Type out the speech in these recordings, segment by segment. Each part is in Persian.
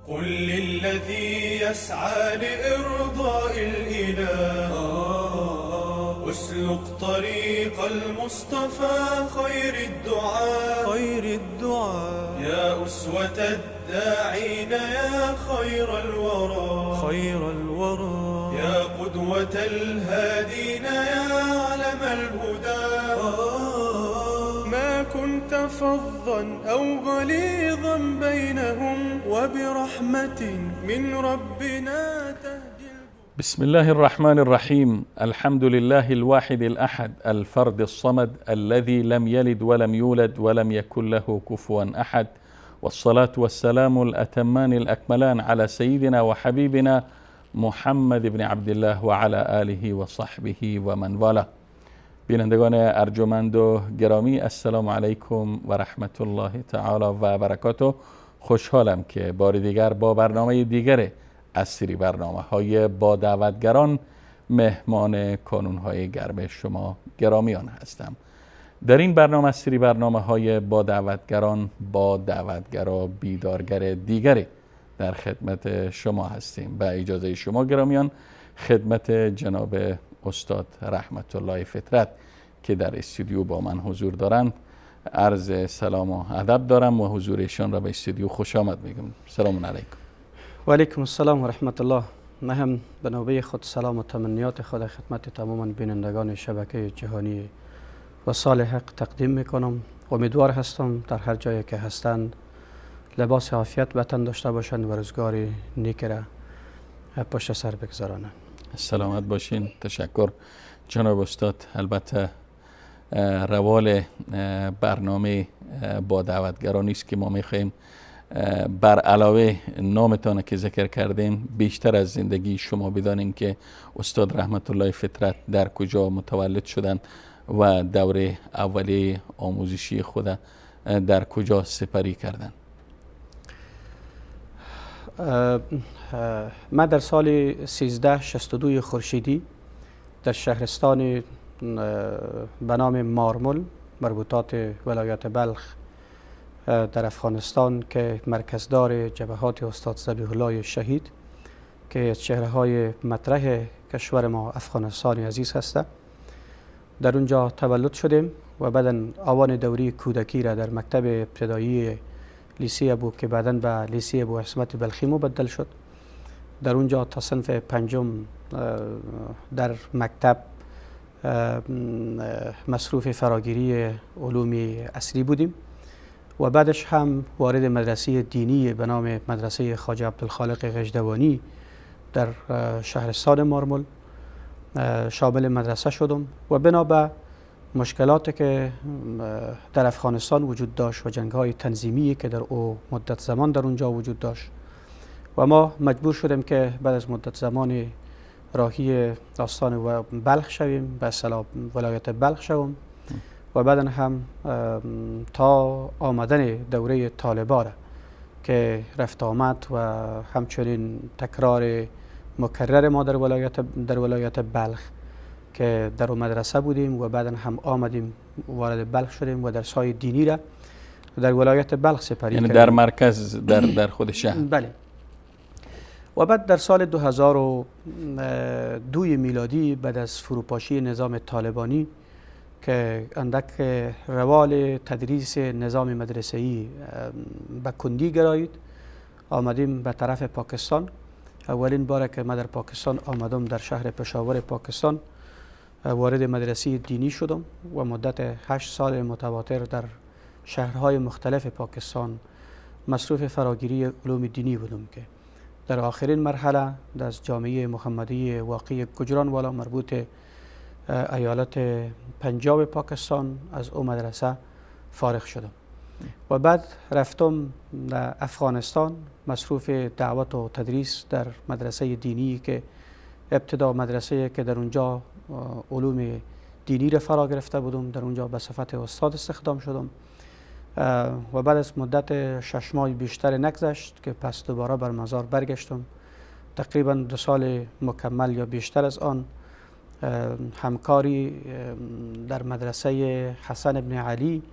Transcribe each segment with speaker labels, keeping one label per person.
Speaker 1: قل للذي يسعى لإرضاء الإله اسلك طريق المصطفى خير الدعاء خير الدعاء يا أسوة الداعين يا خير الورى خير الورى يا قدوة الهادين يا علم الهدى ما كنت فظا أو غليظا بينهم وبرحمة من ربنا تهدي.
Speaker 2: بسم الله الرحمن الرحيم. الحمد لله الواحد الأحد الفرد الصمد الذي لم يلد ولم يولد ولم يكن له كفوا أحد، والصلاة والسلام الأتمان الأكملان على سيدنا وحبيبنا محمد بن عبد الله وعلى آله وصحبه ومن والاه. بینندگان ارجمند و گرامی، السلام علیکم و رحمت الله تعالی و برکاته. خوشحالم که بار دیگر با برنامه دیگر از سری برنامه های با دعوتگران مهمان کانون های گرم شما گرامیان هستم. در این برنامه از سری برنامه های با دعوتگران با دعوتگر و بیدارگر دیگری در خدمت شما هستیم. به اجازه شما گرامیان خدمت جناب استاد رحمت الله فطرت که در استودیو با من حضور دارند عرض سلام و ادب دارم و حضور ایشان را به استودیو خوش آمد میگم. سلام علیکم.
Speaker 3: و علیکم السلام و رحمت الله. من هم به نوبه خود سلام و تمنیات خود خدمت تمام بینندگان شبکه جهانی و سال حق تقدیم میکنم. امیدوار هستم در هر جایی که هستند لباس عافیت به تن داشته باشند و روزگار نیک را پشت سر بگذارانند.
Speaker 2: سلامت باشین. تشکر جناب استاد. البته روال برنامه با دعوتگرانی است که ما میخواهیم بر علاوه نامتان که ذکر کردیم بیشتر از زندگی شما بدانیم که استاد رحمت الله فطرت در کجا متولد شدند و دوره اولیه آموزشی خود در کجا سپری کردند.
Speaker 3: من در سال 1362 خورشیدی در شهرستان به نام مارمل مربوطات ولایت بلخ در افغانستان که مرکزدار جبهات استاد ذبیح الله شهید که از چهره های مطرح کشور ما افغانستان عزیز هست، در اونجا تولد شدیم و بعدا اوان دوری کودکی را در مکتب ابتدایی لیسه ابو که بعدا به لیسه ابو عصمت بلخی مبدل شد، در اونجا تا صنف پنجم در مکتب مصروف فراگیری علوم عصری بودیم و بعدش هم وارد مدرسه دینی به نام مدرسه خواجه عبدالخالق غجدوانی در شهرستان مارمل شامل مدرسه شدم و بنا به مشکلاتی که در افغانستان وجود داشت و جنگ‌های تنظیمی که در او مدت زمان در اونجا وجود داشت و ما مجبور شدیم که بعد از مدت زمان راهی داستان و بلخ شویم، به اصطلاح ولایت بلخ شوم و بعدا هم تا آمدن دوره طالبان که رفت آمد و همچنین تکرار مکرر ما در ولایت بلخ که در مدرسه بودیم و بعدا هم آمدیم وارد بلخ شدیم و درس‌های دینی را در ولایت بلخ سپری
Speaker 2: یعنی
Speaker 3: کردیم،
Speaker 2: در مرکز در خود شهر.
Speaker 3: بله. و بعد در سال 2002 میلادی بعد از فروپاشی نظام طالبانی که اندک روال تدریس نظام مدرسه‌ای به کندی گرایید، آمدیم به طرف پاکستان. اولین بار که من در پاکستان آمدم در شهر پشاور پاکستان وارد مدرسه دینی شدم و مدت 8 سال متواتر در شهرهای مختلف پاکستان مصروف فراگیری علوم دینی بودم که در آخرین مرحله در جامعه محمدی واقع گجرانوالا مربوط ایالت پنجاب پاکستان از او مدرسه فارغ شدم و بعد رفتم در افغانستان مصروف دعوت و تدریس در مدرسه دینی که ابتدا مدرسه که در اونجا علوم دینی را فرا گرفته بودم، در اونجا به صفت استاد استخدام شدم و بعد از مدت 6 ماه بیشتر نگذشت که پس دوباره بر مزار برگشتم. تقریبا 2 سال مکمل یا بیشتر از آن همکاری در مدرسه حسن ابن علی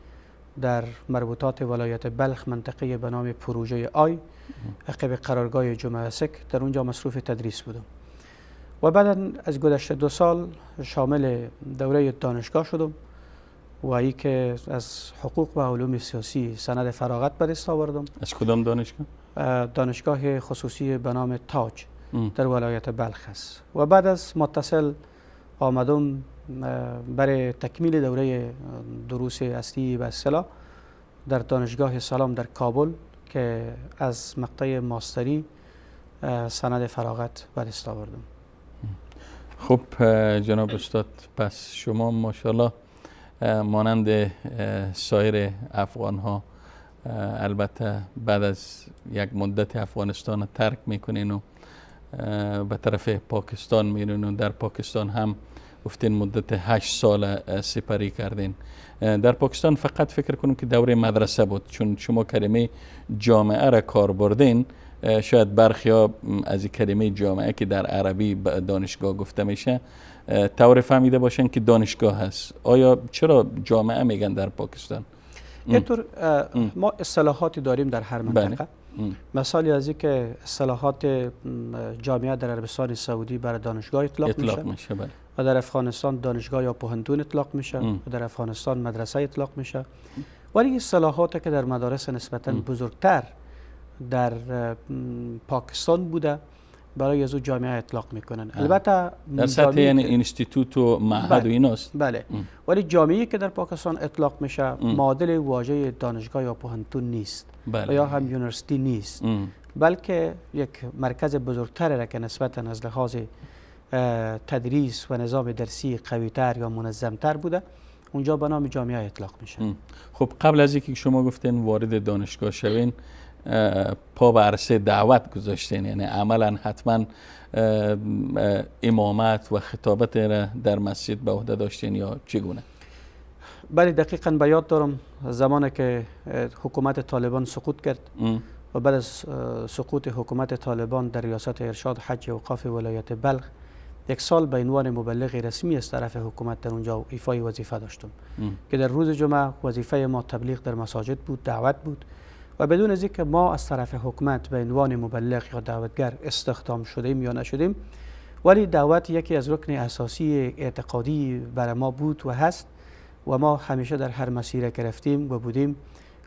Speaker 3: در مربوطات ولایت بلخ، منطقه به نام پروژه آی، عقب قرارگاه جمعه سک، در اونجا مصروف تدریس بودم. و بعد از گذشت 2 سال شامل دوره دانشگاه شدم و ای که از حقوق و علوم سیاسی سند فراغت به دست آوردم.
Speaker 2: از کدام دانشگاه؟
Speaker 3: دانشگاه خصوصی به نام تاج در ولایت بلخ است. و بعد از متصل آمدم برای تکمیل دوره دروس اصلی به اصطلاح در دانشگاه سلام در کابل که از مقطع ماستری سند فراغت به دست آوردم.
Speaker 2: خب جناب استاد، پس شما ماشاءالله مانند سایر افغان ها البته بعد از یک مدت افغانستان ترک میکنین و به طرف پاکستان میرین و در پاکستان هم گفتین مدت 8 سال سپری کردین. در پاکستان فقط فکر کنم که دوره مدرسه بود، چون شما کلمه جامعه را کار بردین. شاید برخی ها از این کلمه جامعه که در عربی دانشگاه گفته میشه طور فهمیده باشن که دانشگاه هست. آیا چرا جامعه میگن در پاکستان؟
Speaker 3: اینطور ما اصطلاحاتی داریم در هر منطقه. مثالی از این که اصطلاحات جامعه در عربستان سعودی برای دانشگاه اطلاق میشه بله. و در افغانستان دانشگاه یا پوهنتون اطلاق میشه و در افغانستان مدرسه اطلاق میشه. ولی اصطلاحاتی که در مدارس نسبتاً بزرگتر در پاکستان بوده برای از او جامعه اطلاق میکنن. البته
Speaker 2: در سطح یعنی اینستیتوت و معهد و ایناست.
Speaker 3: بله. ولی جامعه که در پاکستان اطلاق میشه معادل واژه دانشگاه یا پوهنتون نیست. بله. و یا هم university نیست. بلکه یک مرکز بزرگتر را که نسبتاً از لحاظ تدریس و نظام درسی قویتر یا منظمتر بوده اونجا به نام جامعه اطلاق میشه.
Speaker 2: خب قبل از اینکه شما گفتین وارد دانشگاه شوین پا به عرصه دعوت گذاشتین، یعنی عملا حتما امامت و خطابت را در مسجد به عهده داشتین یا چگونه؟
Speaker 3: بله دقیقاً به یاد دارم زمانی که حکومت طالبان سقوط کرد و بعد از سقوط حکومت طالبان در ریاست ارشاد حج و اوقاف ولایت بلخ 1 سال به عنوان مبلغ رسمی از طرف حکومت در اونجا ایفای وظیفه داشتم که در روز جمعه وظیفه ما تبلیغ در مساجد بود، دعوت بود و بدون از اینکه ما از طرف حکومت به عنوان مبلغ یا دعوتگر استخدام شدیم یا نشدیم، ولی دعوت یکی از رکن اساسی اعتقادی برای ما بود و هست و ما همیشه در هر مسیر که رفتیم و بودیم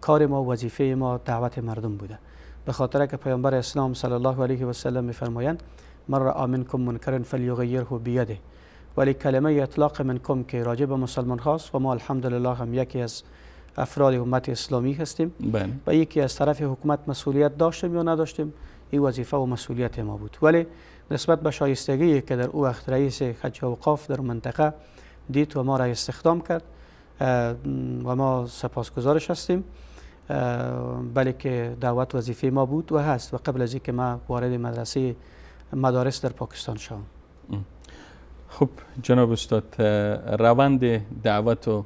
Speaker 3: کار ما وظیفه ما دعوت مردم بوده. به خاطر که پیامبر اسلام صلی الله علیه و سلم می‌فرمایند من رأى منکم منکرا فلیغیره بیده، ولی کلمه اطلاق منکم که راجع به مسلمان خاص و ما الحمدلله هم یکی از افراد امت اسلامی هستیم. بله. و یکی از طرف حکومت مسئولیت داشتیم یا نداشتیم این وظیفه و مسئولیت ما بود. ولی نسبت به شایستگی که در او وقت رئیس حج و اوقاف در منطقه دید و ما را استخدام کرد و ما سپاسگزارش هستیم، بلکه که دعوت وظیفه ما بود و هست و قبل از اینکه ما وارد مدرسه مدارس در پاکستان شوم.
Speaker 2: خب جناب استاد، روند دعوت و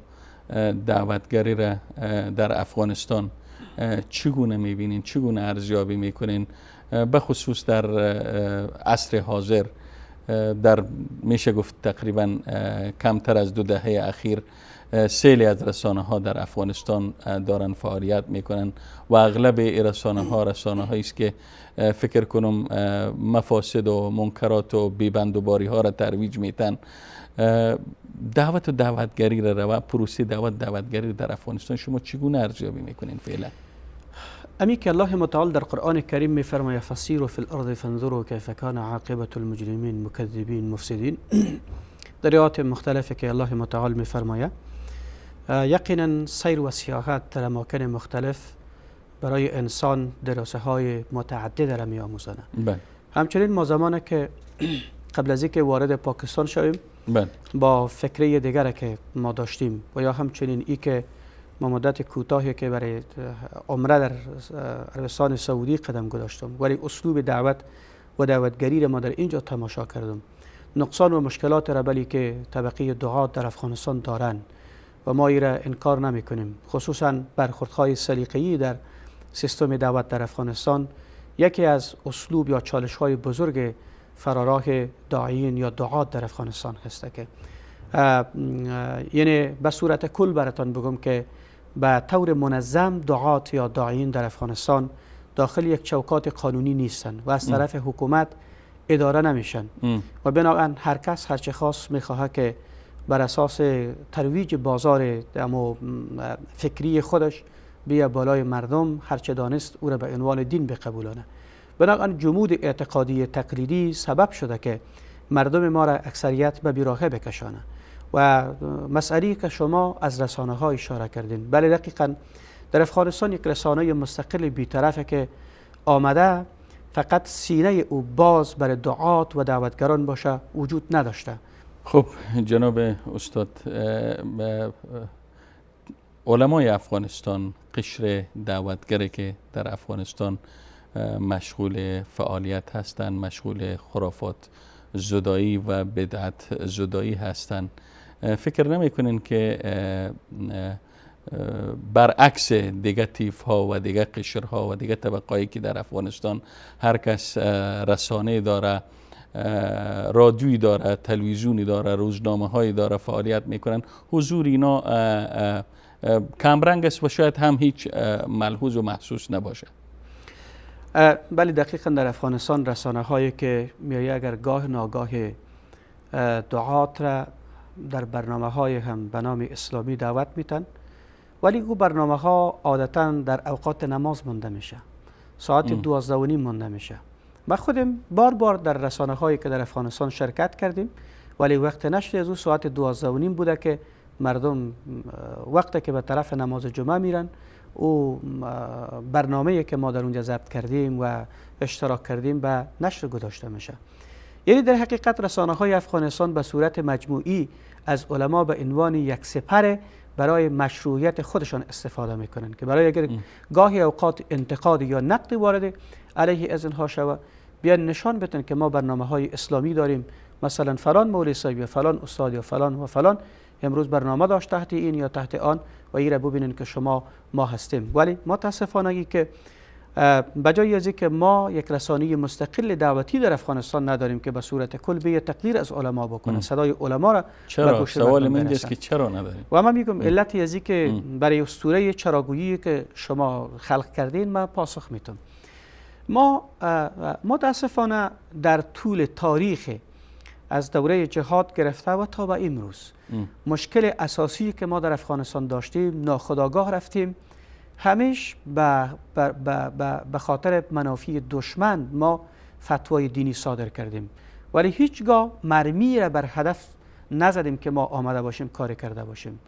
Speaker 2: دعوتگری را در افغانستان چگونه میبینین، چگونه ارزیابی میکنین، به خصوص در عصر حاضر، در میشه گفت تقریبا کمتر از 2 دهه اخیر سیلی از رسانه ها در افغانستان دارن فعالیت میکنن و اغلب رسانه ها رسانه هایی است که فکر کنم مفاسد و منکرات و بیبند و باری ها را ترویج میتن. دعوت و دعوتگری را و پروسه دعوت دعوتگری در افغانستان شما چگونه ارزیابی میکنین فعلا؟
Speaker 3: امی که الله متعال در قرآن کریم میفرماید فسیروا فی الارض فانظروا کیف کان عاقبة المجرمین مکذبین مفسدین. در آیات مختلفی که الله متعال میفرماید یقینا سیر و سیاحت در اماکن مختلف برای انسان دراسه های متعدد را میآموزاند. بله. همچنین ما زمانی که قبل از اینکه وارد پاکستان شویم بله. با فکره دیگر که ما داشتیم و یا همچنین ای که ما مدت کوتاهی که برای عمره در عربستان سعودی قدم گذاشتم، ولی اسلوب دعوت و دعوتگری را ما در اینجا تماشا کردم، نقصان و مشکلات را بلی که طبقه دعات در افغانستان دارند و ما ای را انکار نمی کنیم، خصوصا برخوردهای سلیقه‌ای در سیستم دعوت در افغانستان یکی از اسلوب یا چالش‌های بزرگ فراراه داعیین یا دعات در افغانستان هست که یعنی به صورت کل براتان بگم که به طور منظم دعات یا داعیین در افغانستان داخل یک چوکات قانونی نیستن و از طرف حکومت اداره نمیشن و بنابراین هر کس هر چه خواست میخواه که بر اساس ترویج بازار فکری خودش بیا بالای مردم هر چه دانست او را به عنوان دین بقبولانه. بنابراین جمود اعتقادی تقلیدی سبب شده که مردم ما را اکثریت به بیراهه بکشانه. و مسئله که شما از رسانه ها اشاره کردین، بله دقیقاً در افغانستان یک رسانه مستقل بی‌طرفه که آمده فقط سینه او باز برای دعات و دعوتگران باشه وجود نداشته.
Speaker 2: خب جناب استاد، علمای افغانستان، قشر دعوتگره که در افغانستان مشغول فعالیت هستند، مشغول خرافات زدایی و بدعت زدایی هستند، فکر نمی کنین که برعکس دیگه تیف ها و دیگه قشرها و دیگه طبقایی که در افغانستان هر کس رسانه داره، رادیویی داره، تلویزیونی داره، روزنامه هایی داره، فعالیت میکنن، حضور اینا کمرنگ است و شاید هم هیچ ملحوظ و محسوس نباشه؟
Speaker 3: بله دقیقا در افغانستان رسانه هایی که میایه اگر گاه ناگاه دعات را در برنامه های هم به نام اسلامی دعوت میتن، ولی او برنامه ها عادتا در اوقات نماز مونده میشه، ساعت 12:30 مونده میشه. ما خودم بار بار در رسانه هایی که در افغانستان شرکت کردیم، ولی وقت نشر از او ساعت 12:30 بوده که مردم وقتی که به طرف نماز جمعه میرن، او برنامه که ما در اونجا ضبط کردیم و اشتراک کردیم به نشر گذاشته میشه. یعنی در حقیقت رسانه های افغانستان به صورت مجموعی از علما به عنوان یک سپر برای مشروعیت خودشان استفاده میکنن که برای اگر گاهی اوقات انتقاد یا نقد وارد علیه از اینها شود، بیان نشان بدن که ما برنامه های اسلامی داریم، مثلا فلان مولوی صاحب یا فلان استاد یا فلان و فلان امروز برنامه داشت تحت این یا تحت آن و این را ببینین که شما ما هستیم. ولی متاسفانه که بجای از که ما یک رسانه مستقل دعوتی در افغانستان نداریم که به صورت کل به تقدیر از علما بکنه، صدای علما را
Speaker 2: چرا؟ سوال من اینجاست که چرا نداریم؟
Speaker 3: و من میگم علت از که برای اسطوره چراگویی که شما خلق کردین من پاسخ میتم. ما متاسفانه در طول تاریخ از دوره جهاد گرفته و تا به امروز مشکل اساسی که ما در افغانستان داشتیم، ناخودآگاه رفتیم همیش به خاطر منافع دشمن ما فتوای دینی صادر کردیم، ولی هیچگاه مرمی را بر هدف نزدیم که ما آمده باشیم کار کرده باشیم.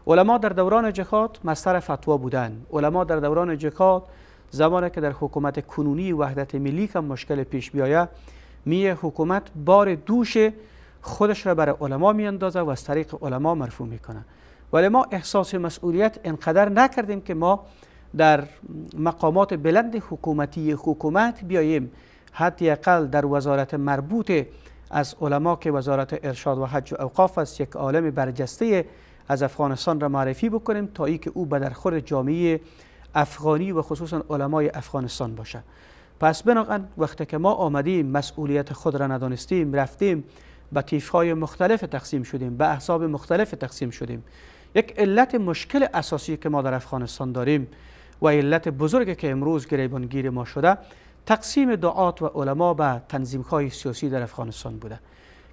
Speaker 3: علما در دوران جهاد مصدر فتوا بودن. علما در دوران جهاد زمانی که در حکومت کنونی وحدت ملی که مشکل پیش بیاید، میه حکومت بار دوش خودش را بر علما میاندازه و از طریق علما مرفوع میکنه. ولی ما احساس مسئولیت انقدر نکردیم که ما در مقامات بلند حکومتی حکومت بیاییم حداقل در وزارت مربوط از علما که وزارت ارشاد و حج و اوقاف است، یک عالم برجسته از افغانستان را معرفی بکنیم تا ای که او به درخور جامعه افغانی و خصوصا علمای افغانستان باشه. پس بنابراین وقتی که ما آمدیم مسئولیت خود را ندانستیم، رفتیم به طیف‌های مختلف تقسیم شدیم، به احزاب مختلف تقسیم شدیم. یک علت مشکل اساسی که ما در افغانستان داریم و علت بزرگی که امروز گریبانگیر ما شده، تقسیم دعات و علما به تنظیم‌های سیاسی در افغانستان بوده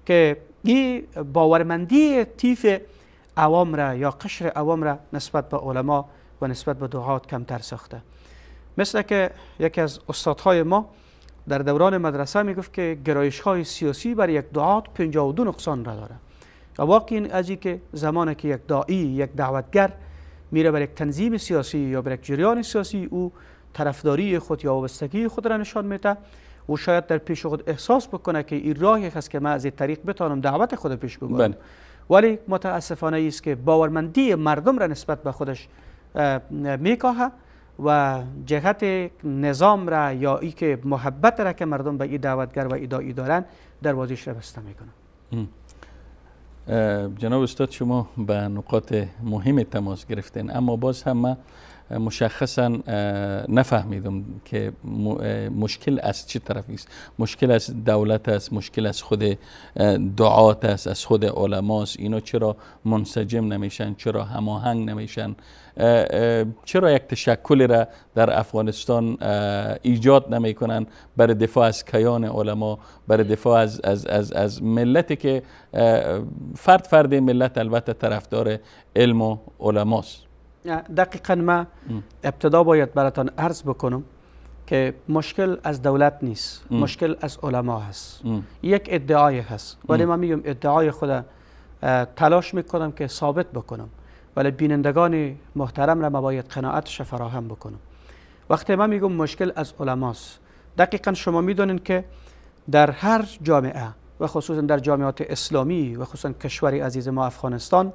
Speaker 3: که این باورمندی طیف عوام را یا قشر عوام را نسبت به علما و نسبت به دعات کمتر ساخته. مثل که یکی از استادهای ما در دوران مدرسه میگفت که گرایش‌های سیاسی بر یک دعات 52 نقصان را داره. و واقعا از که زمانی که یک داعی، یک دعوتگر میره بر یک تنظیم سیاسی یا بر یک جریان سیاسی، او طرفداری خود یا وابستگی خود را نشان میده. او شاید در پیش خود احساس بکنه که این راهی هست که من از این طریق بتانم دعوت خود پیش ببرم، ولی متاسفانه است که باورمندی مردم را نسبت به خودش میکاهه و جهت نظام را یا ای که محبت را که مردم به این دعوتگر و ادعایی دارن دروازیش را بسته میکنه.
Speaker 2: جناب استاد، شما به نقاط مهم تماس گرفتین، اما باز هم من مشخصا نفهمیدم که مشکل از چه طرفی است. مشکل از دولت است، مشکل از خود دعات است، از خود علماست. اینا چرا منسجم نمیشن؟ چرا هماهنگ نمیشن؟ چرا یک تشکل را در افغانستان ایجاد نمیکنن برای دفاع از کیان علما، برای دفاع از از از از ملتی که فرد فرد ملت البته طرفدار علم و علماست؟
Speaker 3: دقیقا ما ابتدا باید براتان عرض بکنم که مشکل از دولت نیست، مشکل از علما هست. یک ادعای هست، ولی من میگم ادعای خود تلاش میکنم که ثابت بکنم، ولی بینندگان محترم را ما باید قناعتش فراهم بکنم. وقتی من میگم مشکل از علماست، دقیقا شما میدونین که در هر جامعه و خصوصا در جامعات اسلامی و خصوصا کشور عزیز ما افغانستان،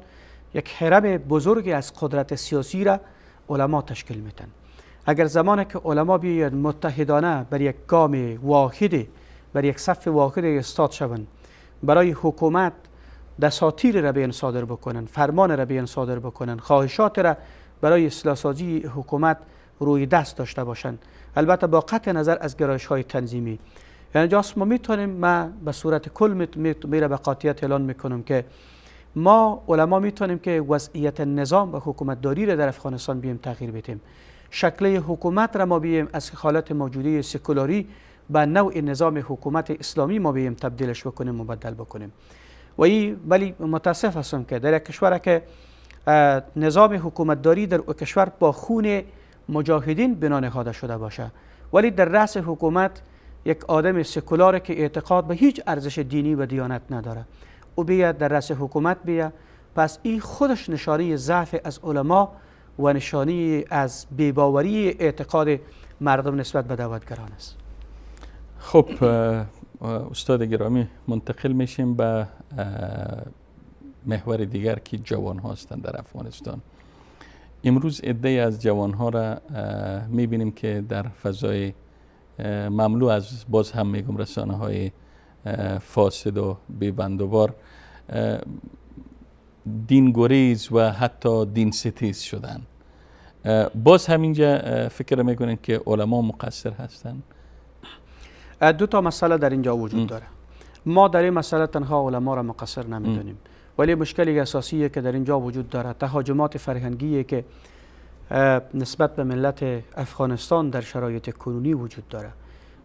Speaker 3: یک هرم بزرگی از قدرت سیاسی را علما تشکیل میتن. اگر زمانی که علما بیاید متحدانه بر یک گام واحد، بر یک صف واحد استاد شوند، برای حکومت دساتیر را بیان صادر بکنن، فرمان را بیان صادر بکنن، خواهشات را برای اصلاح سازی حکومت روی دست داشته باشند، البته با قطع نظر از گرایش های تنظیمی. یعنی جاست ما میتونیم، ما به صورت کل میره به قاطعیت اعلان میکنم که ما علما میتونیم که وضعیت نظام و حکومتداری را در افغانستان بیم تغییر بدیم. شکل حکومت را ما بیم از حالت موجوده سکولاری به نوع نظام حکومت اسلامی ما بیم تبدیلش بکنیم، مبدل بکنیم. و ولی متاسف هستم که در یک کشور که نظام حکومتداری در کشور با خون مجاهدین بنا نهاده شده باشه، ولی در رأس حکومت یک آدم سکولار که اعتقاد به هیچ ارزش دینی و دیانت نداره، او بیاد در رأس حکومت بیا، پس این خودش نشانه ضعف از علما و نشانه از بی‌باوری اعتقاد مردم نسبت به دعوتگران است.
Speaker 2: خب استاد گرامی، منتقل میشیم به محور دیگر که جوان ها هستند در افغانستان. امروز عده‌ای از جوان ها را میبینیم که در فضای مملو از، باز هم میگم، رسانه های فاسد و بی‌بندوبار، دین گریز و حتی دین ستیز شدن. باز همینجا فکر میکنین که علما مقصر هستند؟
Speaker 3: دو تا مسئله در اینجا وجود داره. ما در این مسئله تنها علما را مقصر نمیدونیم، ولی مشکل اساسی که در اینجا وجود داره تهاجمات فرهنگی که نسبت به ملت افغانستان در شرایط کنونی وجود داره.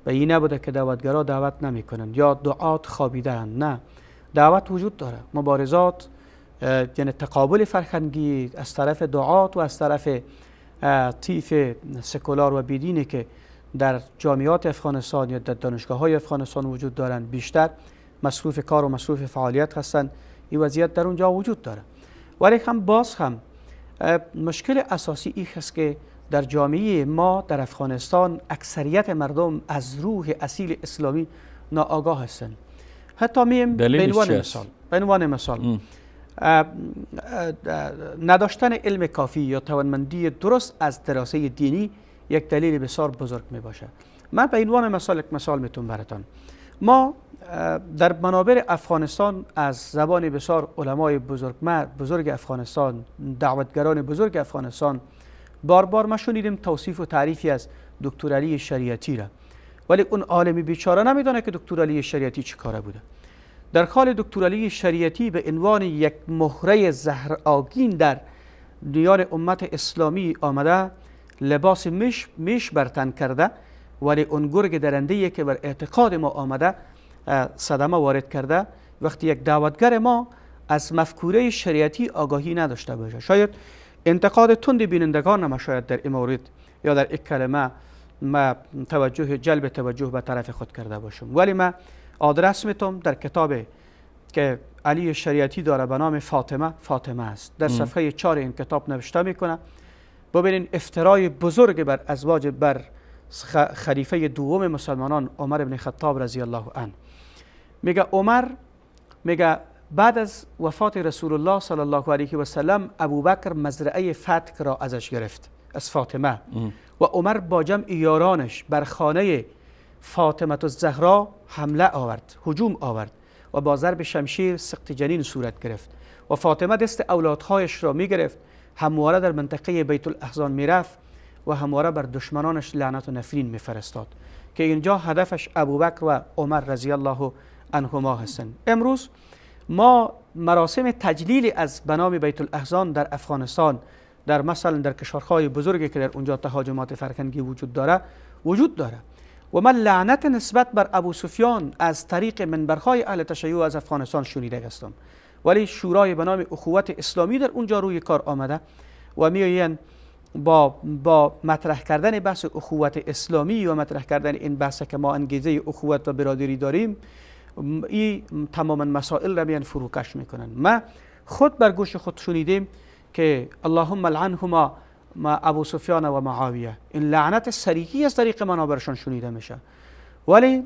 Speaker 3: و این نبوده که دعوتگرا دعوت نمیکنند یا دعات خوابیده‌اند، نه، دعوت وجود داره. مبارزات، یعنی تقابل فرهنگی از طرف دعات و از طرف طیف سکولار و بیدینی که در جامعات افغانستان یا در دانشگاه های افغانستان وجود دارند، بیشتر مصروف کار و مصروف فعالیت هستند. این وضعیت در اونجا وجود داره. ولی هم باز هم مشکل اساسی این است که در جامعه ما در افغانستان اکثریت مردم از روح اصیل اسلامی ناآگاه هستند. حتی میم به عنوان مثال نداشتن علم کافی یا توانمندی درست از دراسه دینی یک دلیل بسیار بزرگ می باشه. من به عنوان مثال یک مثال میتونم براتان. ما در منابر افغانستان از زبان بسیار علمای بزرگ افغانستان، دعوتگران بزرگ افغانستان، بار بار ما شنیدیم توصیف و تعریفی از دکتر علی شریعتی را، ولی اون عالم بیچاره نمیدونه که دکتر علی شریعتی چه کاره بوده. در حال دکتر علی شریعتی به عنوان یک مهره زهرآگین در میان امت اسلامی آمده، لباس میش بر تن کرده، ولی اون گرگ درنده که بر اعتقاد ما آمده صدمه وارد کرده. وقتی یک دعوتگر ما از مفکوره شریعتی آگاهی نداشته باشه، شاید انتقاد تند بینندگان ما شاید در این مورد یا در یک کلمه ما توجه جلب توجه به طرف خود کرده باشم، ولی ما آدرس میتم در کتاب که علی شریعتی داره به نام فاطمه، فاطمه است، در صفحه 4 این کتاب نوشته میکنه. ببینین افترای بزرگ بر ازواج، بر خلیفه دوم مسلمانان عمر بن خطاب رضی الله عنه. میگه عمر، میگه بعد از وفات رسول الله صلی الله علیه و سلم ابوبکر مزرعه فتک را ازش گرفت، از فاطمه، و عمر با جمع یارانش بر خانه فاطمه الزهرا حمله آورد، هجوم آورد و با ضرب شمشیر سقط جنین صورت گرفت و فاطمه دست اولادهایش را می گرفت، همواره در منطقه بیت الاحزان می رفت. و همواره بر دشمنانش لعنت و نفرین میفرستاد که اینجا هدفش ابوبکر و عمر رضی الله عنهما هستند. امروز ما مراسم تجلیل از بنام بیت الاحزان در افغانستان، در مثلا در کشورهای بزرگی که در اونجا تهاجمات فرهنگی وجود داره و من لعنت نسبت بر ابو سفیان از طریق منبرهای اهل تشیع از افغانستان شنیده هستم، ولی شورای به نام اخوت اسلامی در اونجا روی کار آمده و میگویند با مطرح کردن بحث اخوت اسلامی و مطرح کردن این بحث که ما انگیزه اخوت و برادری داریم، این تماما مسائل را میان فروکش میکنن. ما خود بر گوش خود شنیدیم که اللهم لعنهما ما ابو سفیان و معاویه، این لعنت صریحی از طریق منابرشان شنیده میشه. ولی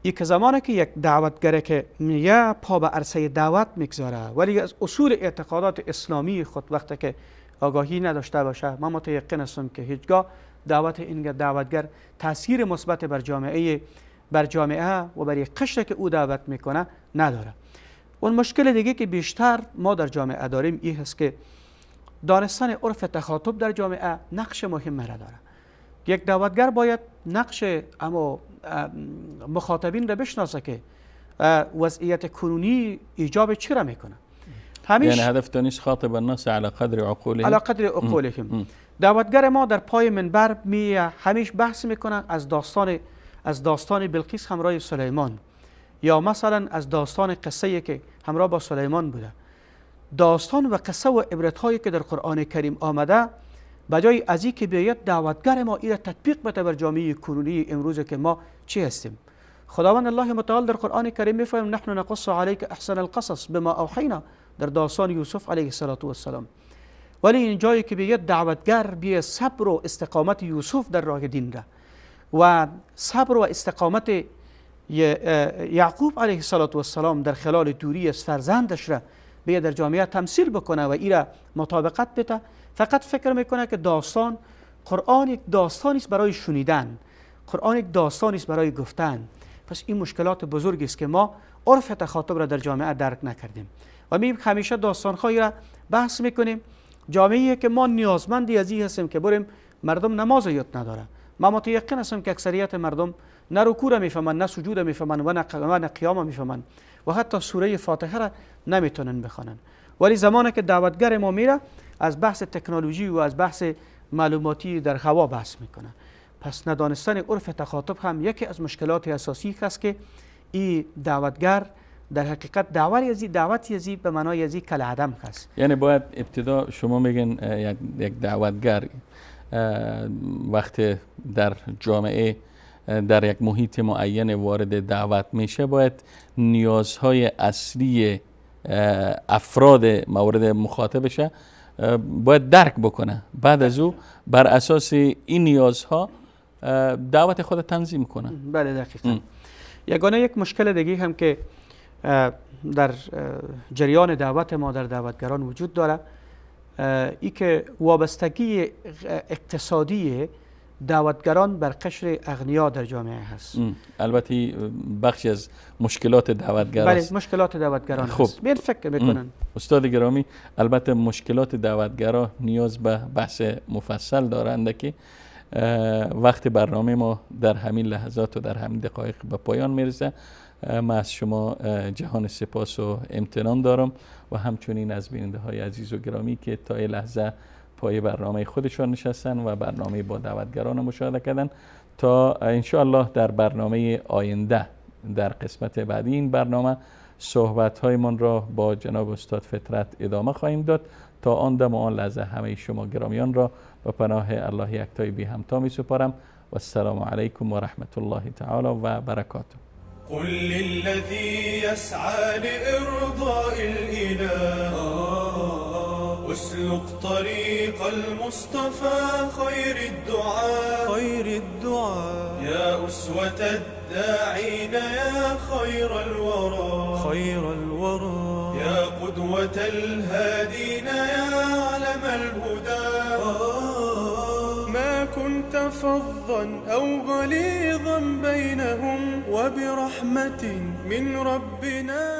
Speaker 3: یک زمانه که یک دعوتگره که میگه پا به عرصه دعوت میگذاره ولی از اصول اعتقادات اسلامی خود وقتی که آگاهی نداشته باشه، من متیقن هستم که هیچگاه دعوت این دعوتگر تاثیر مثبت بر جامعه و بر یک قشر که او دعوت میکنه نداره. اون مشکل دیگه که بیشتر ما در جامعه داریم این هست که دانستن عرف تخاطب در جامعه نقش مهم را داره. یک دعوتگر باید نقش اما مخاطبین را بشناسه که وضعیت کنونی ایجاب چی را میکنه.
Speaker 2: یعنی هدف نیست خاطب الناس على قدر عقولهم،
Speaker 3: على قدر عقولهم. دعوتگر ما در پای منبر می همیش بحث میکنه از داستان بلقیس همراه سلیمان، یا مثلا از داستان قصه که همراه با سلیمان بوده. داستان و قصه و عبرت هایی که در قرآن کریم آمده، بجای از این که بیاید دعوتگر ما ایره تطبیق بده بر جامعه کنونی امروز که ما چی هستیم. خداوند الله متعال در قرآن کریم میفرماید نحن نقص علیک احسن القصص بما اوحینا، در داستان یوسف علیه السلام. ولی این جایی که بیاید دعوتگر بی صبر و استقامت یوسف در راه دین را و صبر و استقامت یعقوب علیه السلام در خلال دوری از فرزندش را بیاید در جامعه تمثیل بکنه و ایرا مطابقت بده، فقط فکر میکنه که داستان قرآن یک داستانی است برای شنیدن، قرآن یک داستانی است برای گفتن. پس این مشکلات بزرگی است که ما عرف تخاطب را در جامعه درک نکردیم و می همیشه داستان‌هایی را بحث میکنیم. جامعه که ما نیازمندی از این هستیم که بریم مردم نماز یاد نداره. ما متیقن هستم که اکثریت مردم نه رکوع را میفهمن، نه سجود میفهمن و نه قیام میفهمن و حتی سوره فاتحه را نمیتونن بخوانن. ولی زمانی که دعوتگر ما میره از بحث تکنولوژی و از بحث معلوماتی در هوا بحث میکنه. پس ندانستن عرف تخاطب هم یکی از مشکلات اساسی است که این دعوتگر در حقیقت دعوت ازی به معنای ازی کل عدم هست.
Speaker 2: یعنی باید ابتدا شما میگن یک دعوتگر وقتی در جامعه در یک محیط معین وارد دعوت میشه، باید نیازهای اصلی افراد مورد مخاطبشه باید درک بکنه، بعد از او بر اساس این نیازها دعوت خود تنظیم کنه.
Speaker 3: بله دقیقا. یگانه یک مشکل دیگه هم که در جریان دعوت ما در دعوتگران وجود داره، ای که وابستگی اقتصادی دعوتگران بر قشر اغنیا در جامعه هست.
Speaker 2: البته بخشی از مشکلات دعوتگران
Speaker 3: بله است. مشکلات دعوتگران
Speaker 2: خب.
Speaker 3: هست. بیان فکر میکنن.
Speaker 2: استاد گرامی، البته مشکلات دعوتگران نیاز به بحث مفصل دارند که وقت برنامه ما در همین لحظات و در همین دقایق به پایان میرسه. من از شما جهان سپاس و امتنان دارم و همچنین از بیننده های عزیز و گرامی که تا این لحظه پای برنامه خودشان نشستن و برنامه با دعوتگران مشاهده کردن. تا انشاءالله در برنامه آینده در قسمت بعدی این برنامه صحبت هایمان را با جناب استاد فطرت ادامه خواهیم داد. تا آن دم و آن لحظه همه شما گرامیان را به پناه الله یکتای بی همتا می سپارم و السلام علیکم و رحمت الله تعالی و برکاته.
Speaker 1: قل للذي يسعى لإرضاء الإله اسلك طريق المصطفى خير الدعاء خير الدعاء يا أسوة الداعين يا خير الورى خير الورى يا قدوة الهادين يا علم الهدى ما كنت فظا أو غليظا بينهم وبرحمة من ربنا.